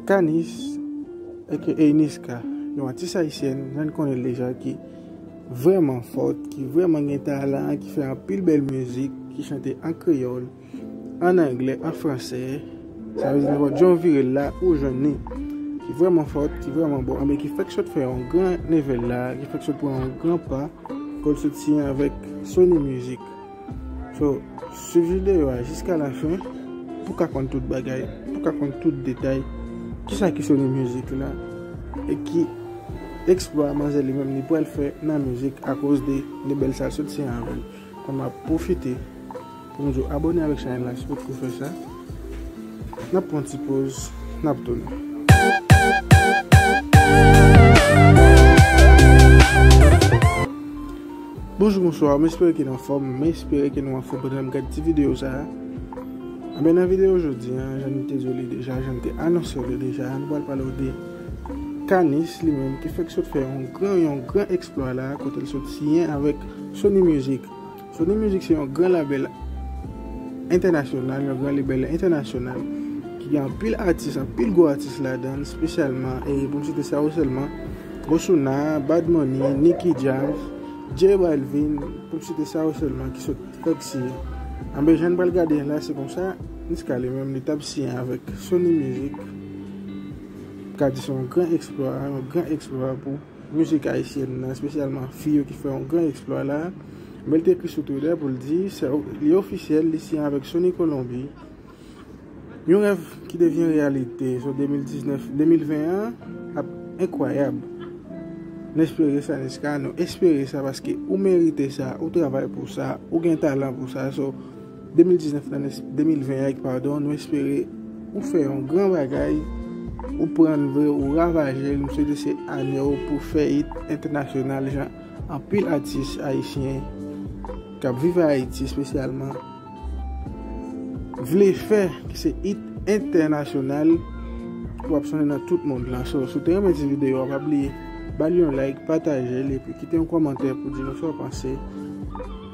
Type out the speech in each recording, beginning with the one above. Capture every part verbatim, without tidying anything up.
Kanis, aka Niska, yon atis ayisyèn, jan n konnen l deja, ki vrèman fòt, ki vrèman gen talan, ki fè anpil bèl mizik, ki chante an kreyòl, an anglè, an fransè. Sa vle di nenpòt jan w vire l la, ou jwenn li. Ki vrèman fòt, ki vrèman bon, anben ki fèk sot fè yon gran level la, ki fèk sot pran yon gran pa, kote l sot siyen avèk Sony Music. So, swiv videyo a jiska lafen pou w ka konn tout bagay, pou w ka konn tout detay, kisa ki Sony Music la, e ki eksplwa manzè li menm li pral fè nan mizik akoz de, de bèl sa l sot siyen avè l. Kòm m ap pwofite pou m di w abòne avèk chanèl la si w potko fè sa. N ap pran ti poz, n ap tounen. Bonjou, bonswa, m espere ke nou anfòm, m espere ke nou anfòm pandan n ap gade ti videyo sa a. Anben, nan videyo jodi a, jan m te di w li deja, jan m te anonse w li deja, nou pral pale w de Kanis li menm ki fèk sot fè yon gran, yon gran eksplwa la, kote l sot siyen avèk Sony Music. Sony Music se yon gran labèl entènasyonal, yon gran labèl entènasyonal ki gen anpil atis, anpil gwo atis ladan l, espesyalman, e pou m site sa yo sèlman, Osuna, Bad Money, Nicky Jam, J Balvin, pou m site sa yo sèlman ki sot fèk siyen. Anben, jan n pral gade la, se konsa Niska li menm li t ap siyen avèk Sony Music. Ka di se yon gran eksplwa, yon gran eksplwa pou mizik ayisyèn nan, espesyalman fi yo ki fè yon gran eksplwa la. Men l te ekri sou Twitter pou l di, se, li ofisyèl, li siyen avèk Sony Colombie. Yon rèv ki devyen reyalite. So, de mil diznèf, de mil ven an ap enkwayab. Nou espere sa, Niska, nou espere sa paske ou merite sa, ou travay pou sa, ou gen talan pou sa. So, de mil diznèf nan, de mil ven an, padon, nou espere ou fè yon gran bagay, ou pran l vre, ou ravaje l. M swete se ane w pou fè it entènasyonal, jan anpil atis ayisyen k ap viv Ayiti espesyalman vle fè, ki se it entènasyonal pou ap sonnen nan tout mond lan. So, si w te renmen ti videyo a, pa bliye ba l yon like, pataje l, epi kite yon kòmantè pou di nou sa w panse.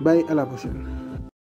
Bye, a la pwochèn.